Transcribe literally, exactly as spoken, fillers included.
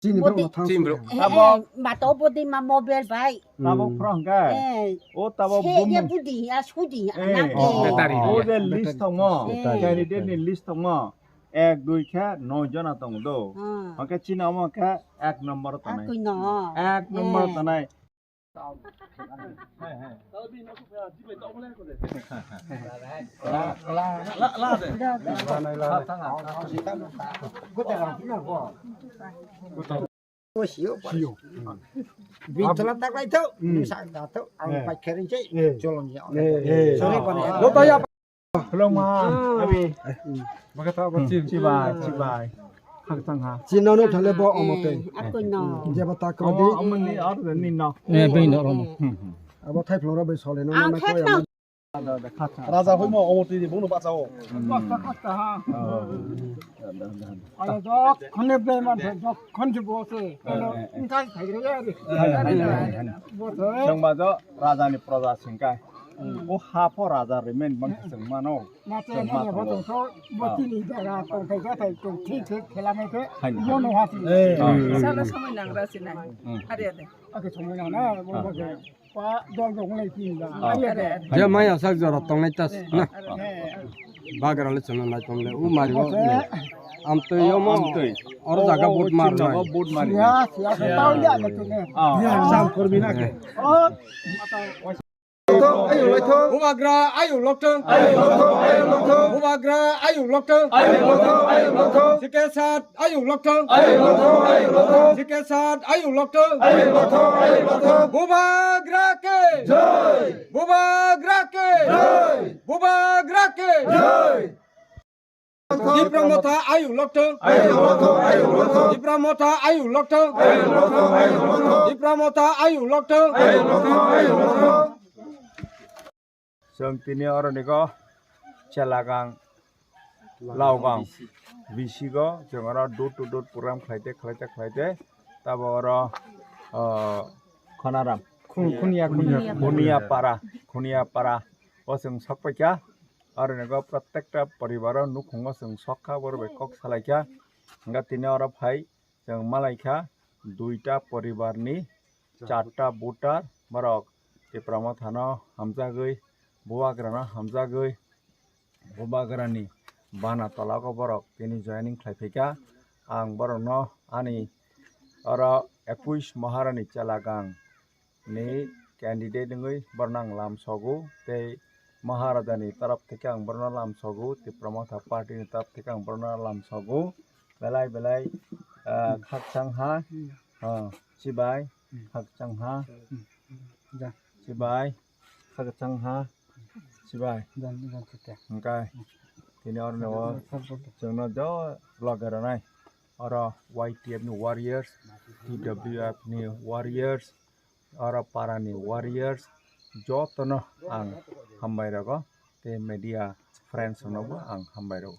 Chini borok no thang. Chini borok. Tabok. Mato bodi ma mobile bai. Tabok phro hwnkhe. O tabok se ye bumung. Budi ya sudi ya. Battery. O je list tongmo. Candidate ni list tongmo. Ek dui khe noi jona tong do. Hwnkhe chini omo khe ek number tonai. Ek number tonai. Bintala taklai thok, sa da thok, ang paikha rinse, cholon ya. Sorry, pane. Hello, ma. Abi. Bakata ba chim. Chibai, chibai. Khakchang ha. Chino no thale bo omote. Ako no. Jeba ta ko di. Omo, omo ni ar ni no. Eh, bini no romo. Abo thai phloro bai sole no. Ang na thai ko ya. Raja hoi mo omo twi bung no bachao. Khakta ha. Ala dok khone be man dok khon ji bo se. Intai thai re ya re. Bo se. Sengba jo raja ni proja singkai. O ha pho raja remain man seng mano. Ma te na bo to so bo ti ni da ra to thai ja thai to thik thik khela mai ke. Mo no ha ti. Sana samai nang ra sinai. Are are. Ake samai nang na bo bo se. Pa dol dol nai ti da. Are are. Je maya sak jora tongnai tas na. Bagra le chana nai tongle u mari o. Amtwi yomo. Amtwi. Oro jaga bot mar nai. Bot mar. Ya ya tau ya le tu ne. Sam kormi na ke. Bubagra ayuk lokthung. Bubagra ayuk lokthung. Sikesat ayuk lokthung. Sikesat ayuk lokthung. Bubagra ke. Bubagra ke. Bubagra ke. Tipra Motha ayuk lokthung. Tipra Motha ayuk lokthung. Tipra Motha ayuk lokthung. Chwng tini oro niko Chelagang, Laogang, bisigo chwng oro door to door program khlaite, khlaite, khlaite. Tabo oro, o, Khonaram. Khun-, Khuniya, Khuniya. Khuniya para, Khuniya para. O chwng sokpaikha. Aro ni go protekta poribaro nukhungo chwng sokha, borok bai kok salaikha. Hingkha tini oro phai chwng malaikha duita poribarni charta voter borok Tipra Mothano hamjagwi, Bubagrano hamjagwi, Bubagrani bana tolago borok tini joining khlaiphaikha. Ang borokno ani oro ekush Maharani Chelagang ni candidate wngwi borno ang lam sogo, tei Maharaja ni taraf theke ang borno lam sogo, Tipra Motha party ni taraf theke ang borno lam sogo, belai belai, ah, khakchang ha, ah, chibai, khakchang ha, chibai, khakchang ha, chibai. Hingkhe tini oro no chwngno jo loge rwnai, oro Y T F ni warriors, T W F ni warriors, oro parani warriors, jotono ang hambai rogo, tei media friends roknobo ang hambai rogo.